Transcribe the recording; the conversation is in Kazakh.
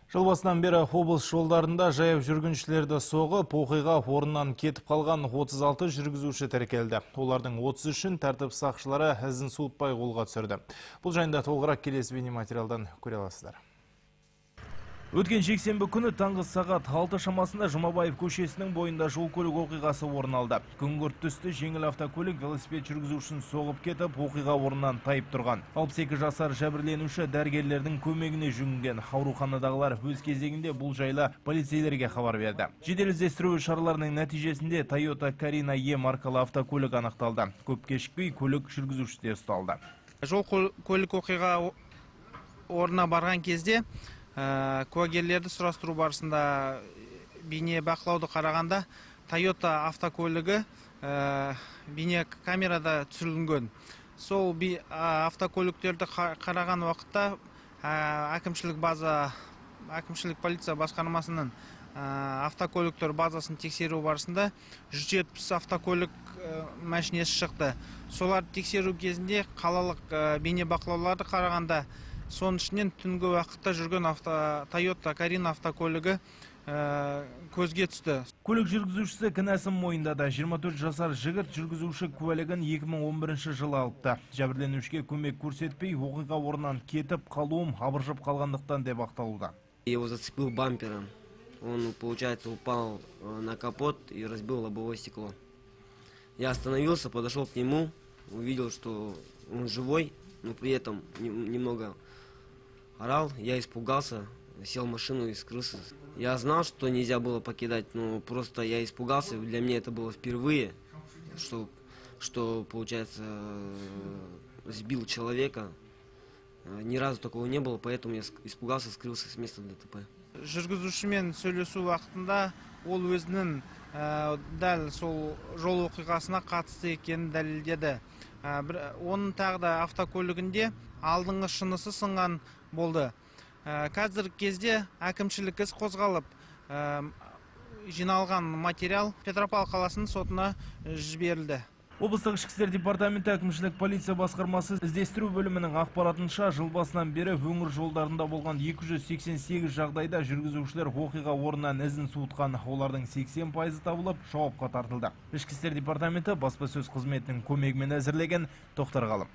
Жыл басынан бері облыс жолдарында жаяу жүргіншілерді соғып, оқиға орнынан кетіп қалған 36 жүргізуші тіркелді. Олардың 33-ін тәртіп сақшылары ізін суытпай қолға түсірді. Бұл жайында толығырақ келесі бейнематериалдан көре аласыздар. Өткен жексенбі күні таңғы сағат 6 шамасында Жұмабаев көшесінің бойында жол көлік оқиғасы орын алды. Күңгірт түсті жеңіл автокөлік велосипед жүргізушісін соғып кетіп, оқиға орнынан тайып тұрған. 62 жасар жәбірленуші дәрігерлердің көмегіне жүгінген. Ауруханадағылар өз кезегінде бұл жайлы полицейлерге хабар берді. Жедел іздестіру шараларының нәтижесінде Toyota Carina E маркалы автокөлік анықталды. Көп кешікпей көлік жүргізушісі де ұсталды. Жол көлік оқиға орнына барған кезде куәгерлерді сұрастыру барысында бейне бақылауды қарағанда Toyota автокөлігі бейне камерада түсірілген. Сол автокөліктерді қараған уақытта әкімшілік база, әкімшілік полиция басқармасының автокөліктер базасын тексеру барысында 170 автокөлік машинесі шықты. Соларды тексеру кезінде қалалық бейне бақылауларды қарағанда соның ішінен түнгі уақытта жүрген Toyota Carina автокөлігі көзге түсті. Көлік жүргізушісі кінәсін мойындады. 24 жасар жігіт жүргізуші куәлігін 2011 жылы алыпты. Жәбірленушіге көмек көрсетпей, оқиға орнынан кетіп қалуым абыржып қалғандықтан деп ақталуда. Его зацепил бампером. Он, получается, упал на капот и разбил лобовое стекло. Я остановился, подошел к нему, увидел, что он живой, но при этом немного орал. Я испугался, сел в машину и скрылся. Я знал, что нельзя было покидать, но просто я испугался. Для меня это было впервые, что получается, сбил человека. Ни разу такого не было, поэтому я испугался, скрылся с места ДТП. Жүргізушімен сөйлесу уақытында ол өзінің дәл сол жол оқиғасына қатысты екенін дәлелдеді. Оның тағы да автокөлігінде алдыңғы шынысы сынған болды. Қазіргі кезде әкімшілік іс қозғалып, жиналған материал Петропавл қаласының сотына жіберілді. Облыстық ішкі істер департаменті әкімшілік полиция басқармасы іздестіру бөлімінің ақпаратынша, жыл басынан бері өңір жолдарында болған 288 жағдайда жүргізушілер оқиға орнынан ізін суытқан. Олардың 80%-ы табылып, жауапқа тартылды. Ішкі істер департаменті баспасөз қызметінің көмегімен әзірлеген Тоқтар Ғалым.